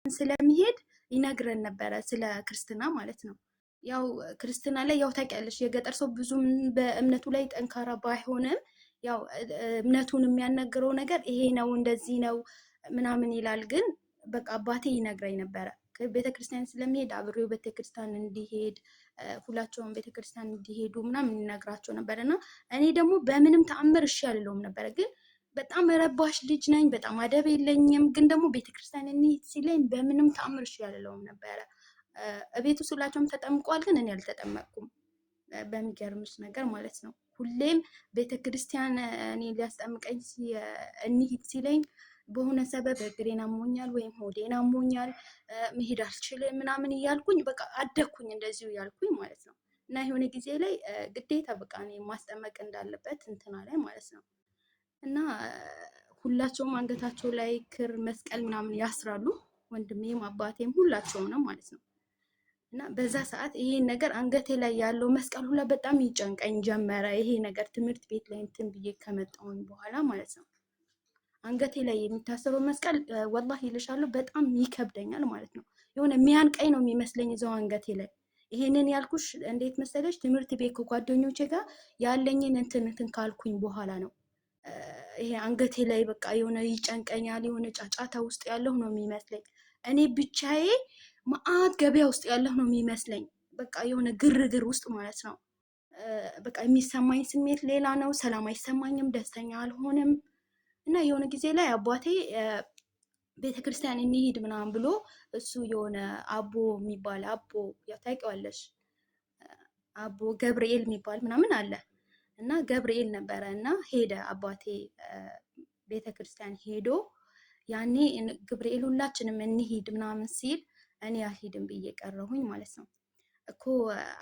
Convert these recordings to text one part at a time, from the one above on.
ስለሚሄድ ይነግረን ነበረ ስለ ክርስትና ማለት ነው። ያው ክርስትና ላይ ያው ታውቂያለሽ የገጠር ሰው ብዙም በእምነቱ ላይ ጠንካራ ባይሆንም ያው እምነቱን የሚያናግረው ነገር ይሄ ነው እንደዚህ ነው ምናምን ይላል። ግን በቃ አባቴ ይነግረኝ ነበረ ቤተክርስቲያን ስለሚሄድ አብሬው ቤተክርስቲያን እንዲሄድ ሁላቸውም ቤተክርስቲያን እንዲሄዱ ምናምን ይነግራቸው ነበር። እና እኔ ደግሞ በምንም ተአምር እሺ አልለውም ነበረ። ግን በጣም ረባሽ ልጅ ነኝ፣ በጣም አደብ የለኝም። ግን ደግሞ ቤተክርስቲያን እንሂድ ሲለኝ በምንም ተአምር እሺ አልለውም ነበረ። እቤት ውስጥ ሁላቸውም ተጠምቋል፣ ግን እኔ አልተጠመቅኩም። በሚገርምሽ ነገር ማለት ነው። ሁሌም ቤተክርስቲያን እኔ ሊያስጠምቀኝ እንሂድ ሲለኝ በሆነ ሰበብ እግሬን አሞኛል ወይም ሆዴን አሞኛል መሄድ አልችልም ምናምን እያልኩኝ በቃ አደግኩኝ እንደዚሁ እያልኩኝ ማለት ነው። እና የሆነ ጊዜ ላይ ግዴታ በቃ እኔ ማስጠመቅ እንዳለበት እንትና ላይ ማለት ነው። እና ሁላቸውም አንገታቸው ላይ ክር መስቀል ምናምን ያስራሉ። ወንድሜም አባቴም ሁላቸውም ነው ማለት ነው። እና በዛ ሰዓት ይሄን ነገር አንገቴ ላይ ያለው መስቀል ሁላ በጣም ይጨንቀኝ ጀመረ። ይሄ ነገር ትምህርት ቤት ላይ እንትን ብዬ ከመጣሁኝ በኋላ ማለት ነው። አንገቴ ላይ የሚታሰረው መስቀል ወላሂ ይልሻለሁ በጣም ይከብደኛል ማለት ነው። የሆነ የሚያንቀኝ ነው የሚመስለኝ እዛው አንገቴ ላይ። ይሄንን ያልኩሽ እንዴት መሰለሽ፣ ትምህርት ቤት ከጓደኞቼ ጋር ያለኝን እንትን እንትን ካልኩኝ በኋላ ነው። ይሄ አንገቴ ላይ በቃ የሆነ ይጨንቀኛል። የሆነ ጫጫታ ውስጥ ያለሁ ነው የሚመስለኝ። እኔ ብቻዬ መዓት ገበያ ውስጥ ያለሁ ነው የሚመስለኝ። በቃ የሆነ ግርግር ውስጥ ማለት ነው። በቃ የሚሰማኝ ስሜት ሌላ ነው። ሰላም አይሰማኝም፣ ደስተኛ አልሆንም። እና የሆነ ጊዜ ላይ አባቴ ቤተክርስቲያን እንሂድ ምናምን ብሎ እሱ የሆነ አቦ የሚባል አቦ ያው ታውቂዋለሽ፣ አቦ ገብርኤል የሚባል ምናምን አለ እና ገብርኤል ነበረ እና ሄደ አባቴ ቤተክርስቲያን ሄዶ ያኔ ገብርኤል ሁላችንም እንሂድ ምናምን ሲል እኔ አልሄድም ብዬ ቀረሁኝ ማለት ነው። እኮ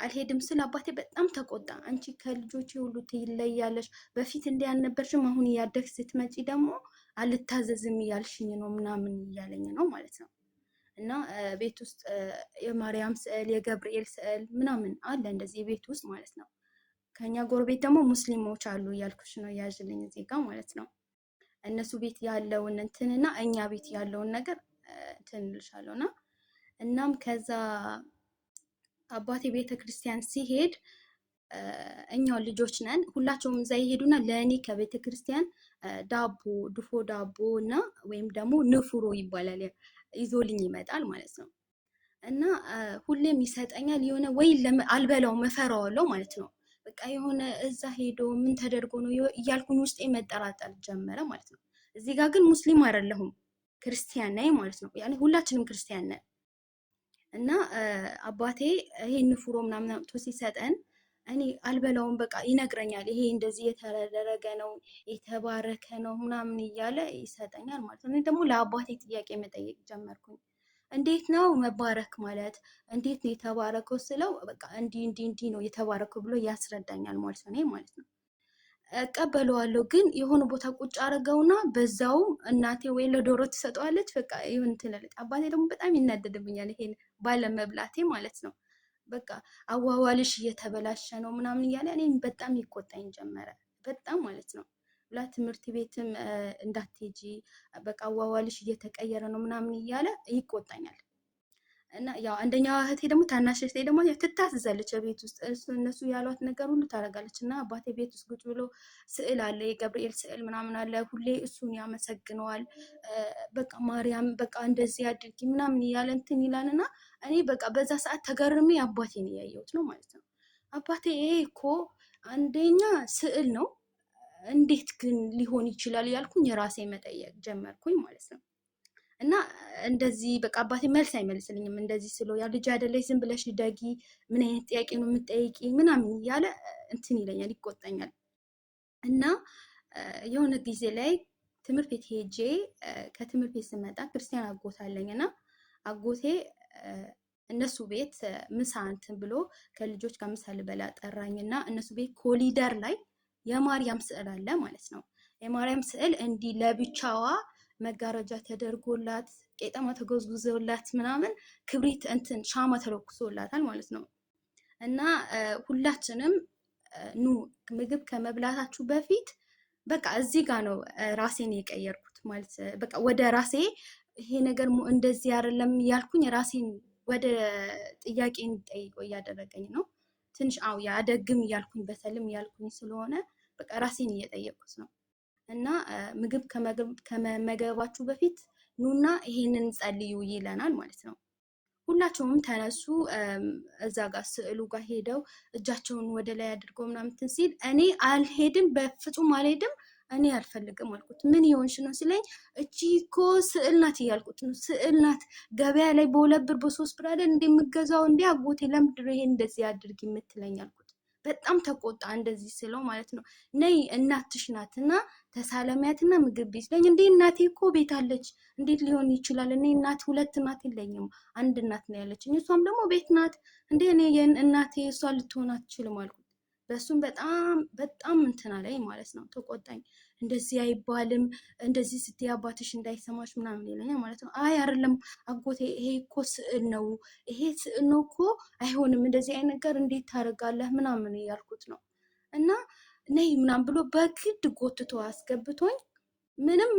አልሄድም ስል አባቴ በጣም ተቆጣ። አንቺ ከልጆቼ ሁሉ ትለያለሽ፣ በፊት እንዲህ አልነበርሽም፣ አሁን እያደግሽ ስትመጪ ደግሞ አልታዘዝም እያልሽኝ ነው ምናምን እያለኝ ነው ማለት ነው። እና ቤት ውስጥ የማርያም ስዕል የገብርኤል ስዕል ምናምን አለ እንደዚህ ቤት ውስጥ ማለት ነው። ከኛ ጎረቤት ደግሞ ሙስሊሞች አሉ እያልኩሽ ነው፣ ያዥልኝ እዚህ ጋ ማለት ነው። እነሱ ቤት ያለውን እንትንና እኛ ቤት ያለውን ነገር እንትን እልሻለሁ። እና እናም ከዛ አባቴ ቤተ ክርስቲያን ሲሄድ እኛው ልጆች ነን ሁላቸውም እዛ ይሄዱና ለእኔ ከቤተ ክርስቲያን ዳቦ ድፎ ዳቦ እና ወይም ደግሞ ንፍሮ ይባላል ይዞልኝ ይመጣል ማለት ነው። እና ሁሌም ይሰጠኛል። የሆነ ወይ አልበላውም እፈራዋለሁ ማለት ነው። በቃ የሆነ እዛ ሄዶ ምን ተደርጎ ነው እያልኩኝ ውስጤ መጠራጠር ጀመረ ማለት ነው። እዚህ ጋር ግን ሙስሊም አይደለሁም ክርስቲያን ነኝ ማለት ነው። ያኔ ሁላችንም ክርስቲያን ነን። እና አባቴ ይሄን ንፍሮ ምናምን አምጥቶ ሲሰጠን እኔ አልበላውም፣ በቃ ይነግረኛል። ይሄ እንደዚህ የተደረገ ነው የተባረከ ነው ምናምን እያለ ይሰጠኛል ማለት ነው። እኔ ደግሞ ለአባቴ ጥያቄ መጠየቅ ጀመርኩኝ። እንዴት ነው መባረክ ማለት? እንዴት ነው የተባረከው ስለው በቃ እንዲህ እንዲህ እንዲህ ነው የተባረከው ብሎ ያስረዳኛል ማለት ነው ማለት ነው። እቀበለዋለሁ ግን የሆነ ቦታ ቁጭ አደረገውና በዛውም እናቴ ወይ ለዶሮ ትሰጠዋለች። በቃ ይሁን ትላለች። አባቴ ደግሞ በጣም ይናደድብኛል ይሄን ባለመብላቴ ማለት ነው። በቃ አዋዋልሽ እየተበላሸ ነው ምናምን እያለ እኔን በጣም ይቆጣኝ ጀመረ። በጣም ማለት ነው። ብላ ትምህርት ቤትም እንዳትሄጂ በቃ አዋዋልሽ እየተቀየረ ነው ምናምን እያለ ይቆጣኛል። እና ያው አንደኛዋ እህቴ ደግሞ ታናሽ እህቴ ደግሞ ትታዘዛለች። ቤት ውስጥ እነሱ ያሏት ነገር ሁሉ ታደርጋለች። እና አባቴ ቤት ውስጥ ቁጭ ብሎ ስዕል አለ፣ የገብርኤል ስዕል ምናምን አለ። ሁሌ እሱን ያመሰግነዋል። በቃ ማርያም በቃ እንደዚህ አድርጊ ምናምን እያለ እንትን ይላል። እና እኔ በቃ በዛ ሰዓት ተገርሜ አባቴን እያየሁት ነው ማለት ነው። አባቴ ይሄ እኮ አንደኛ ስዕል ነው፣ እንዴት ግን ሊሆን ይችላል እያልኩኝ የራሴ መጠየቅ ጀመርኩኝ ማለት ነው። እና እንደዚህ በቃ አባቴ መልስ አይመልስልኝም። እንደዚህ ስለው ያ ልጅ አይደለሽ ዝም ብለሽ ደጊ፣ ምን አይነት ጥያቄ ነው የምትጠይቂ ምናምን እያለ እንትን ይለኛል፣ ይቆጣኛል። እና የሆነ ጊዜ ላይ ትምህርት ቤት ሄጄ ከትምህርት ቤት ስመጣ ክርስቲያን አጎት አለኝ እና አጎቴ እነሱ ቤት ምሳ እንትን ብሎ ከልጆች ጋር ምሳ ልበላ ጠራኝና እነሱ ቤት ኮሊደር ላይ የማርያም ስዕል አለ ማለት ነው። የማርያም ስዕል እንዲህ ለብቻዋ መጋረጃ ተደርጎላት ቄጠማ ተጎዝጉዞላት ምናምን ክብሪት እንትን ሻማ ተለኩሶላታል ማለት ነው። እና ሁላችንም ኑ ምግብ ከመብላታችሁ በፊት በቃ እዚህ ጋር ነው ራሴን የቀየርኩት ማለት በቃ ወደ ራሴ ይሄ ነገር እንደዚህ አይደለም እያልኩኝ ራሴን ወደ ጥያቄ እንድጠይቀው እያደረገኝ ነው። ትንሽ አው ያደግም እያልኩኝ በሰልም እያልኩኝ ስለሆነ በቃ ራሴን እየጠየቅኩት ነው። እና ምግብ ከመመገባችሁ በፊት ኑና ይሄንን ጸልዩ ይለናል ማለት ነው። ሁላቸውም ተነሱ፣ እዛ ጋር ስዕሉ ጋር ሄደው እጃቸውን ወደ ላይ አድርገው ምናምን እንትን ሲል እኔ አልሄድም፣ በፍጹም አልሄድም፣ እኔ አልፈልግም አልኩት። ምን የሆንሽ ነው ሲለኝ እቺ እኮ ስዕል ናት እያልኩት ነው። ስዕል ናት፣ ገበያ ላይ በ2 ብር በ3 ብር አይደል እንደምገዛው እንዴ አጎቴ፣ ለምንድን ነው ይሄን እንደዚህ አድርጊ የምትለኝ አልኩት። በጣም ተቆጣ እንደዚህ ስለው ማለት ነው። ነይ እናትሽ ናትና ተሳለሚያትና ምግብ ቤት ሲለኝ እንዴ እናቴ እኮ ቤት አለች፣ እንዴት ሊሆን ይችላል? እኔ እናት ሁለት እናት የለኝም፣ አንድ እናት ነው ያለችኝ፣ እሷም ደግሞ ቤት ናት። እንዴ እኔ እናቴ እሷ ልትሆን አትችልም አልኩት። በእሱም በጣም በጣም እንትን አለኝ ማለት ነው፣ ተቆጣኝ። እንደዚህ አይባልም፣ እንደዚህ ስትይ አባትሽ እንዳይሰማሽ ምናምን ይለኛል ማለት ነው። አይ አይደለም አጎቴ፣ ይሄ እኮ ስዕል ነው፣ ይሄ ስዕል ነው እኮ አይሆንም፣ እንደዚህ አይነት ነገር እንዴት ታደርጋለህ ምናምን እያልኩት ነው። እና ነይ ምናምን ብሎ በግድ ጎትቶ አስገብቶኝ ምንም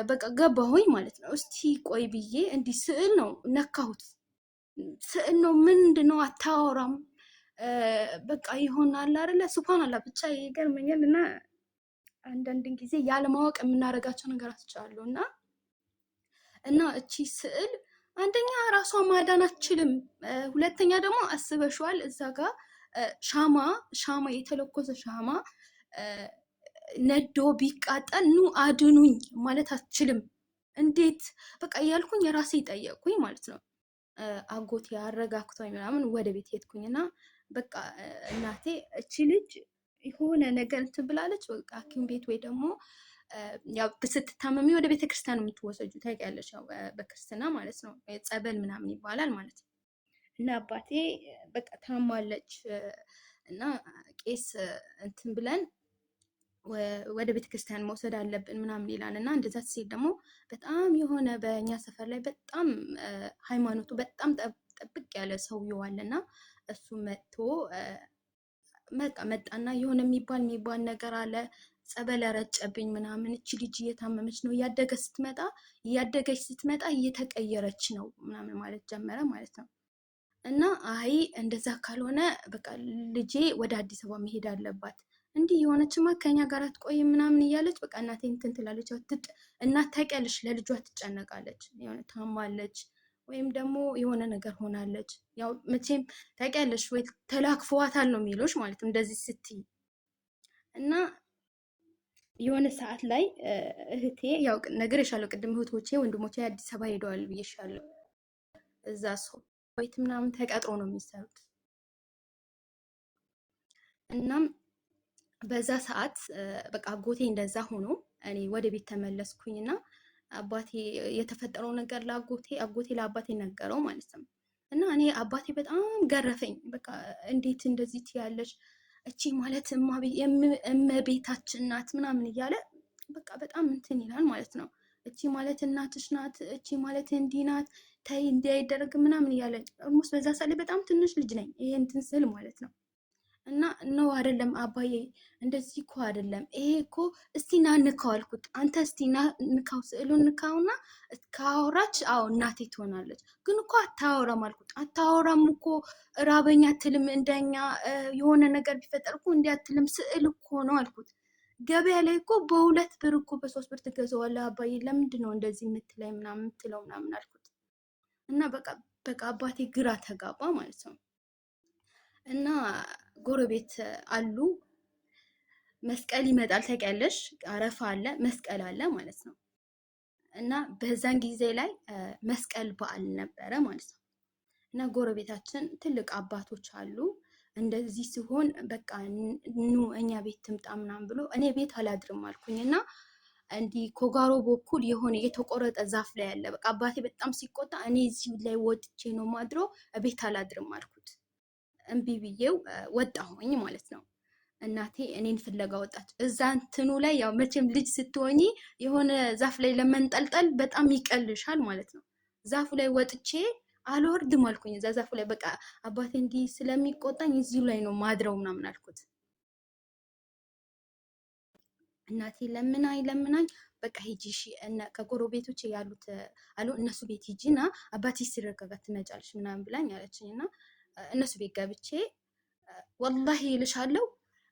በቃ ገባሁኝ ማለት ነው። እስቲ ቆይ ብዬ እንዲህ ስዕል ነው ነካሁት። ስዕል ነው ምንድን ነው አታወራም፣ በቃ ይሆናል አይደለ? ሱብሃንአላህ ብቻ ይገርመኛል። እና አንዳንድ ጊዜ ያለማወቅ የምናደርጋቸው ነገራቶች አሉ። እና እቺ ስዕል አንደኛ ራሷ ማዳን አትችልም፣ ሁለተኛ ደግሞ አስበሽዋል፣ እዛ ጋር ሻማ ሻማ የተለኮሰ ሻማ ነዶ ቢቃጠል ኑ አድኑኝ ማለት አትችልም። እንዴት በቃ እያልኩኝ የራሴ ጠየቅኩኝ ማለት ነው። አጎቴ አረጋግቶኝ ምናምን ወደ ቤት ሄድኩኝና በቃ እናቴ እቺ ልጅ የሆነ ነገር እንትን ብላለች፣ በቃ ሐኪም ቤት ወይ ደግሞ ያው ስትታመሚ ወደ ቤተክርስቲያን የምትወሰጁ ታውቂያለሽ፣ ያው በክርስትና ማለት ነው፣ ጸበል ምናምን ይባላል ማለት ነው። እና አባቴ በቃ ታማለች እና ቄስ እንትን ብለን ወደ ቤተክርስቲያን መውሰድ አለብን ምናምን ይላል። እና እንደዛ ሲል ደግሞ በጣም የሆነ በእኛ ሰፈር ላይ በጣም ሃይማኖቱ በጣም ጥብቅ ያለ ሰው ይዋልና እሱ መጥቶ በቃ መጣና የሆነ የሚባል የሚባል ነገር አለ፣ ጸበል ረጨብኝ ምናምን። እቺ ልጅ እየታመመች ነው፣ እያደገች ስትመጣ እያደገች ስትመጣ እየተቀየረች ነው ምናምን ማለት ጀመረ ማለት ነው። እና አይ እንደዛ ካልሆነ በቃ ልጄ ወደ አዲስ አበባ መሄድ አለባት፣ እንዲህ የሆነችማ ከኛ ጋር አትቆይም ምናምን እያለች በቃ እናቴ እንትን ትላለች። እናት ታውቂያለሽ፣ ለልጇ ትጨነቃለች። የሆነ ታማለች ወይም ደግሞ የሆነ ነገር ሆናለች። ያው መቼም ታውቂያለሽ ወይ ተላክፈዋታል ነው የሚሉሽ ማለት ነው እንደዚህ ስትይ። እና የሆነ ሰዓት ላይ እህቴ ያው ነግሬሻለሁ ቅድም እህቶቼ ወንድሞቼ አዲስ አበባ ሄደዋል ብዬሻለሁ። እዛ ሰው ቤት ምናምን ተቀጥሮ ነው የሚሰሩት። እናም በዛ ሰዓት በቃ አጎቴ እንደዛ ሆኖ እኔ ወደ ቤት ተመለስኩኝና አባቴ የተፈጠረው ነገር ለአጎቴ አጎቴ ለአባቴ ነገረው ማለት ነው። እና እኔ አባቴ በጣም ገረፈኝ። በቃ እንዴት እንደዚህ ትያለሽ? እቺ ማለት እመቤታችን ናት ምናምን እያለ በቃ በጣም እንትን ይላል ማለት ነው። እቺ ማለት እናትሽ ናት፣ እቺ ማለት እንዲህ ናት፣ ተይ እንዲህ አይደረግም ምናምን እያለ almost በዛ ሰዓት ላይ በጣም ትንሽ ልጅ ነኝ ይሄ እንትን ስል ማለት ነው። እና ነው አይደለም አባዬ፣ እንደዚህ እኮ አይደለም ይሄ እኮ እስቲ ና ንካው አልኩት። አንተ እስቲ ና ንካው፣ ስዕሉን ንካውና ካወራች አዎ እናቴ ትሆናለች። ግን እኮ አታወራም አልኩት። አታወራም እኮ ራበኛ አትልም፣ እንደኛ የሆነ ነገር ቢፈጠር እኮ እንዲህ አትልም፣ ስዕል እኮ ነው አልኩት። ገበያ ላይ እኮ በ2 ብር እኮ በ3 ብር ትገዛዋለህ አባዬ፣ ለምንድን ነው እንደዚህ የምትለኝ ምናምን የምትለው ምናምን አልኩት። እና በቃ በቃ አባቴ ግራ ተጋባ ማለት ነው። እና ጎረቤት አሉ፣ መስቀል ይመጣል ታውቂያለሽ፣ አረፋ አለ፣ መስቀል አለ ማለት ነው። እና በዛን ጊዜ ላይ መስቀል በዓል ነበረ ማለት ነው። እና ጎረቤታችን ትልቅ አባቶች አሉ። እንደዚህ ሲሆን በቃ ኑ እኛ ቤት ትምጣ ምናምን ብሎ እኔ ቤት አላድርም አልኩኝ እና እንዲህ ኮጋሮ በኩል የሆነ የተቆረጠ ዛፍ ላይ አለ። በቃ አባቴ በጣም ሲቆጣ እኔ እዚህ ላይ ወጥቼ ነው ማድረው፣ ቤት አላድርም አልኩት። እምቢ ብዬው ወጣሁኝ ማለት ነው። እናቴ እኔን ፍለጋ ወጣች። እዛ እንትኑ ላይ ያው መቼም ልጅ ስትሆኚ የሆነ ዛፍ ላይ ለመንጠልጠል በጣም ይቀልሻል ማለት ነው። ዛፉ ላይ ወጥቼ አልወርድም አልኩኝ። እዛ ዛፉ ላይ በቃ አባቴ እንዲህ ስለሚቆጣኝ እዚሁ ላይ ነው ማድረው ምናምን አልኩት። እናቴ ለምናኝ ለምናኝ በቃ ሂጂ እሺ፣ እነ ከጎረቤቶች ያሉት አሉ እነሱ ቤት ሂጂና አባትሽ ሲረጋጋ ትመጫለሽ ምናምን ብላኝ አለችኝ። እና እነሱ ቤት ገብቼ ወላሂ እልሻለሁ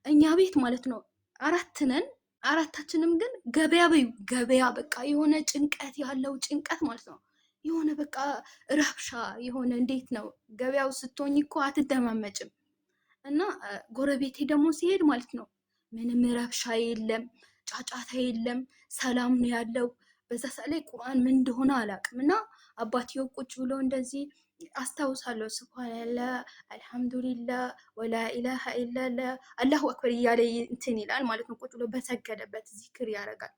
እኛ ቤት ማለት ነው አራት ነን። አራታችንም ግን ገበያ በዩ ገበያ በቃ የሆነ ጭንቀት ያለው ጭንቀት ማለት ነው። የሆነ በቃ ረብሻ የሆነ እንዴት ነው ገበያው ስትሆኝ እኮ አትደማመጭም። እና ጎረቤቴ ደግሞ ሲሄድ ማለት ነው ምንም ረብሻ የለም፣ ጫጫታ የለም፣ ሰላም ነው ያለው። በዛ ሰዓት ላይ ቁርአን ምን እንደሆነ አላውቅም። እና አባትየው ቁጭ ብሎ እንደዚህ አስታውሳለሁ፣ ስብሃንላህ አልሐምዱሊላህ ወላ ኢላሃ ኢላላህ አላሁ አክበር እያለ እንትን ይላል ማለት ነው። ቁጭ ብሎ በሰገደበት ዚክር ያደርጋል።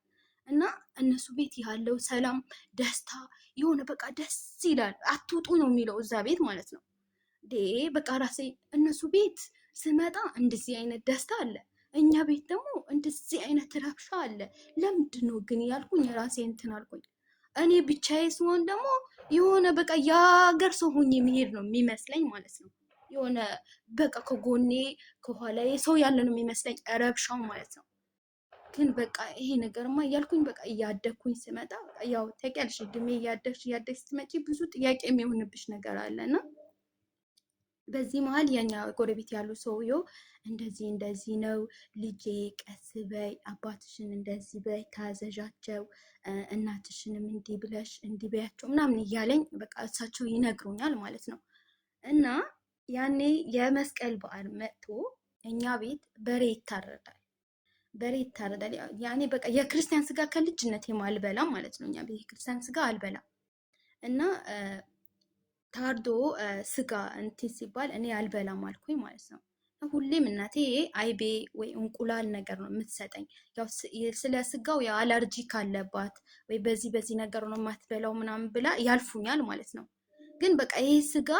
እና እነሱ ቤት ያለው ሰላም ደስታ የሆነ በቃ ደስ ይላል። አትውጡ ነው የሚለው እዛ ቤት ማለት ነው። ዴ በቃ ራሴ እነሱ ቤት ስመጣ እንደዚህ አይነት ደስታ አለ፣ እኛ ቤት ደግሞ እንደዚህ አይነት ረብሻ አለ። ለምንድን ነው ግን ያልኩኝ ራሴ እንትን አልኩኝ። እኔ ብቻዬ ስሆን ደግሞ የሆነ በቃ የሀገር ሰው ሆኜ የሚሄድ ነው የሚመስለኝ ማለት ነው። የሆነ በቃ ከጎኔ ከኋላዬ ሰው ያለ ነው የሚመስለኝ ረብሻው ማለት ነው። ግን በቃ ይሄ ነገርማ እያልኩኝ በቃ እያደግኩኝ ስመጣ ያው ታውቂያለሽ፣ እድሜ እያደግሽ እያደግሽ ስትመጪ ብዙ ጥያቄ የሚሆንብሽ ነገር አለና በዚህ መሀል የኛ ጎረቤት ያሉ ሰውየው እንደዚህ እንደዚህ ነው ልጄ፣ ቀስ በይ፣ አባትሽን እንደዚህ በይ፣ ታዘዣቸው፣ እናትሽንም እንዲህ ብለሽ እንዲህ በያቸው ምናምን እያለኝ በቃ እሳቸው ይነግሩኛል ማለት ነው። እና ያኔ የመስቀል በዓል መጥቶ እኛ ቤት በሬ ይታረዳል። በሬ ይታረዳል። ያኔ በቃ የክርስቲያን ስጋ ከልጅነቴ አልበላም ማለት ነው። እኛ ቤት የክርስቲያን ስጋ አልበላም እና ታርዶ ስጋ እንትን ሲባል እኔ አልበላም አልኩኝ ማለት ነው። ሁሌም እናቴ አይቤ ወይ እንቁላል ነገር ነው የምትሰጠኝ። ያው ስለ ስጋው ያው አለርጂ ካለባት ወይ በዚህ በዚህ ነገር ነው የማትበላው ምናምን ብላ ያልፉኛል ማለት ነው። ግን በቃ ይሄ ስጋ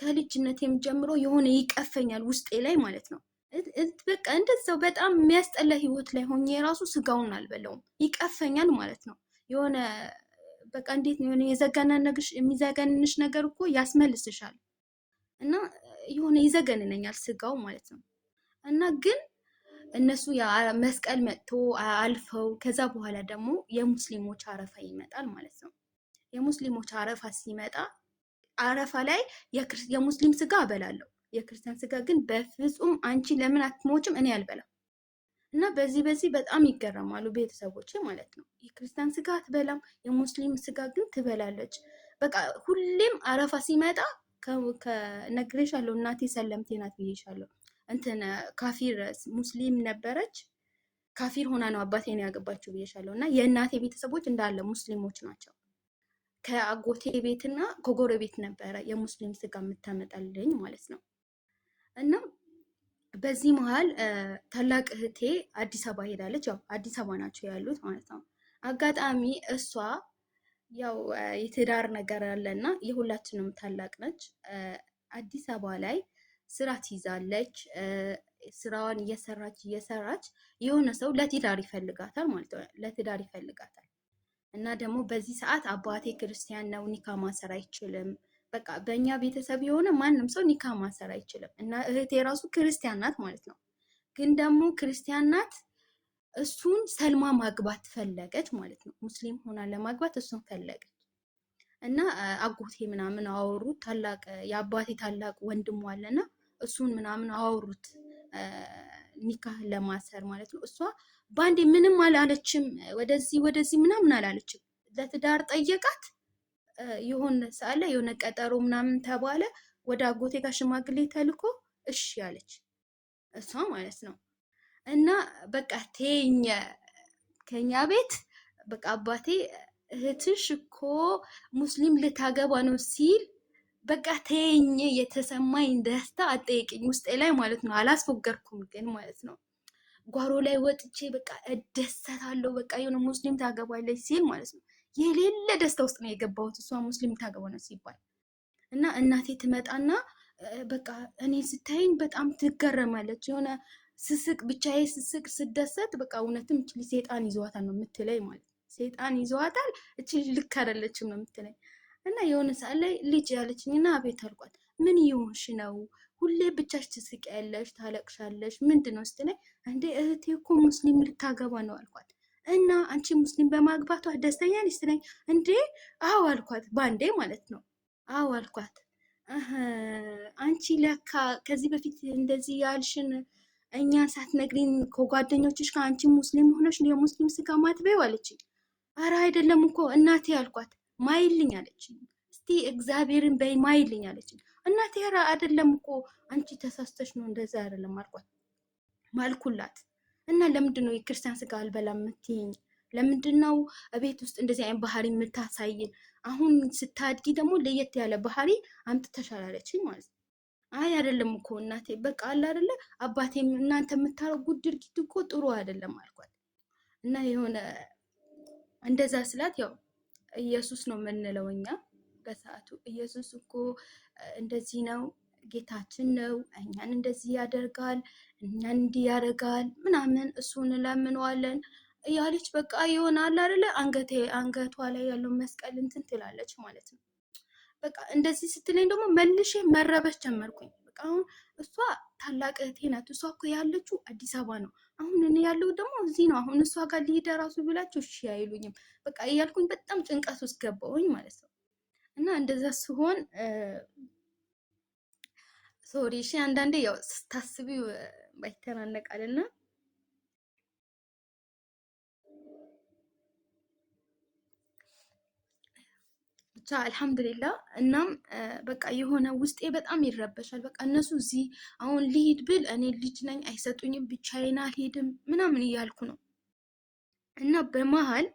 ከልጅነቴም ጀምሮ የሆነ ይቀፈኛል ውስጤ ላይ ማለት ነው። በቃ እንደዛው በጣም የሚያስጠላ ህይወት ላይ ሆኜ የራሱ ስጋውን አልበላውም፣ ይቀፈኛል ማለት ነው። የሆነ በቃ እንዴት ነው የሆነ የዘገነንሽ የሚዘገንንሽ ነገር እኮ ያስመልስሻል። እና የሆነ ይዘገንነኛል ስጋው ማለት ነው። እና ግን እነሱ መስቀል መጥቶ አልፈው ከዛ በኋላ ደግሞ የሙስሊሞች አረፋ ይመጣል ማለት ነው። የሙስሊሞች አረፋ ሲመጣ አረፋ ላይ የሙስሊም ስጋ እበላለሁ፣ የክርስቲያን ስጋ ግን በፍጹም አንቺ ለምን አትሞችም እኔ አልበላም። እና በዚህ በዚህ በጣም ይገረማሉ ቤተሰቦቼ ማለት ነው። የክርስቲያን ስጋ አትበላም፣ የሙስሊም ስጋ ግን ትበላለች። በቃ ሁሌም አረፋ ሲመጣ ነግሬሻለሁ፣ እናቴ ሰለምቴ ናት ብዬሻለሁ። እንትን ካፊር ሙስሊም ነበረች፣ ካፊር ሆና ነው አባቴን ያገባችው ብዬሻለሁ። እና የእናቴ ቤተሰቦች እንዳለ ሙስሊሞች ናቸው። ከአጎቴ ቤትና ከጎረቤት ነበረ የሙስሊም ስጋ የምታመጣልኝ ማለት ነው። እና በዚህ መሀል ታላቅ እህቴ አዲስ አበባ ሄዳለች። ያው አዲስ አበባ ናቸው ያሉት ማለት ነው። አጋጣሚ እሷ ያው የትዳር ነገር አለና የሁላችንም ታላቅ ነች። አዲስ አበባ ላይ ስራ ትይዛለች። ስራዋን እየሰራች እየሰራች የሆነ ሰው ለትዳር ይፈልጋታል ማለት ነው። ለትዳር ይፈልጋታል እና ደግሞ በዚህ ሰዓት አባቴ ክርስቲያን ነው፣ ኒካ ማሰር አይችልም። በቃ በእኛ ቤተሰብ የሆነ ማንም ሰው ኒካ ማሰር አይችልም። እና እህቴ ራሱ ክርስቲያን ናት ማለት ነው። ግን ደግሞ ክርስቲያን ናት፣ እሱን ሰልማ ማግባት ፈለገች ማለት ነው። ሙስሊም ሆና ለማግባት እሱን ፈለገች እና አጎቴ ምናምን አወሩት። ታላቅ የአባቴ ታላቅ ወንድሙ አለና እሱን ምናምን አወሩት ኒካህ ለማሰር ማለት ነው። እሷ በአንዴ ምንም አላለችም፣ ወደዚህ ወደዚህ ምናምን አላለችም። ለትዳር ጠየቃት። የሆነ ሰዓት ላይ የሆነ ቀጠሮ ምናምን ተባለ። ወደ አጎቴ ጋር ሽማግሌ ተልኮ እሺ አለች እሷ ማለት ነው። እና በቃ ተይኝ ከኛ ቤት በቃ አባቴ እህትሽ እኮ ሙስሊም ልታገባ ነው ሲል በቃ ተይኝ፣ የተሰማኝ ደስታ አጠይቅኝ ውስጤ ላይ ማለት ነው። አላስፎገርኩም ግን ማለት ነው። ጓሮ ላይ ወጥቼ በቃ እደሰታለሁ። በቃ የሆነ ሙስሊም ታገባለች ሲል ማለት ነው። የሌለ ደስታ ውስጥ ነው የገባሁት እሷ ሙስሊም ታገባ ነው ሲባል። እና እናቴ ትመጣና በቃ እኔ ስታይኝ በጣም ትገረማለች። የሆነ ስስቅ ብቻዬ ስስቅ ስደሰት በቃ እውነትም እች ልጅ ሴጣን ይዘዋታል ነው የምትለኝ ማለት ነው። ሴጣን ይዘዋታል እች ልጅ ልክ አይደለችም ነው የምትለኝ። እና የሆነ ሰዓት ላይ ልጅ ያለችኝና አቤት አልኳት። ምን እየሆንሽ ነው? ሁሌ ብቻሽ ትስቂያለሽ፣ ታለቅሻለሽ፣ ምንድን ነው ስትለኝ፣ እንዴ እህቴ እኮ ሙስሊም ልታገባ ነው አልኳት። እና አንቺ ሙስሊም በማግባቷ ደስተኛ ነሽ ስትለኝ እንዴ አዎ አልኳት፣ ባንዴ ማለት ነው። አዎ አልኳት። አንቺ ለካ ከዚህ በፊት እንደዚህ ያልሽን እኛን ሳትነግሪን ከጓደኞችሽ ጋር አንቺ ሙስሊም ሆነሽ የሙስሊም ስጋ ማትበይው አለችኝ። አረ አይደለም እኮ እናቴ አልኳት። ማይልኝ አለችኝ። እስቲ እግዚአብሔርን በይ ማይልኝ አለችኝ። እናቴ ኧረ አይደለም እኮ አንቺ ተሳስተሽ ነው እንደዛ አይደለም አልኳት፣ ማልኩላት። እና ለምንድን ነው የክርስቲያን ስጋ አልበላም የምትይኝ? ለምንድን ነው ቤት ውስጥ እንደዚህ አይነት ባህሪ የምታሳይን? አሁን ስታድጊ ደግሞ ለየት ያለ ባህሪ አምጥተሻል አለችኝ ማለት ነው። አይ አይደለም እኮ እናቴ፣ በቃ አለ አይደለ አባቴ፣ እናንተ የምታረጉት ድርጊት እኮ ጥሩ አይደለም አልኳት። እና የሆነ እንደዛ ስላት ያው ኢየሱስ ነው የምንለው እኛ በሰዓቱ ኢየሱስ እኮ እንደዚህ ነው ጌታችን ነው፣ እኛን እንደዚህ ያደርጋል፣ እኛን እንዲህ ያደርጋል ምናምን እሱን እንለምነዋለን እያለች በቃ ይሆናል አይደለ አንገቴ አንገቷ ላይ ያለው መስቀል እንትን ትላለች ማለት ነው። በቃ እንደዚህ ስትለኝ ደግሞ መልሼ መረበሽ ጀመርኩኝ። በቃ አሁን እሷ ታላቅ እህቴ ናት። እሷ እኮ ያለችው አዲስ አበባ ነው። አሁን እኔ ያለው ደግሞ እዚህ ነው። አሁን እሷ ጋር ልሂድ እራሱ ብላቸው እሺ አይሉኝም። በቃ እያልኩኝ በጣም ጭንቀት ውስጥ ገባሁኝ ማለት ነው። እና እንደዛ ሲሆን sorry እሺ፣ አንዳንዴ ያው ስታስቢው ባይተናነቃልና ብቻ አልሐምዱሊላ። እናም በቃ የሆነ ውስጤ በጣም ይረበሻል። በቃ እነሱ እዚህ አሁን ልሂድ ብል እኔ ልጅ ነኝ አይሰጡኝም፣ ብቻዬን አልሄድም ምናምን እያልኩ ነው። እና በመሀል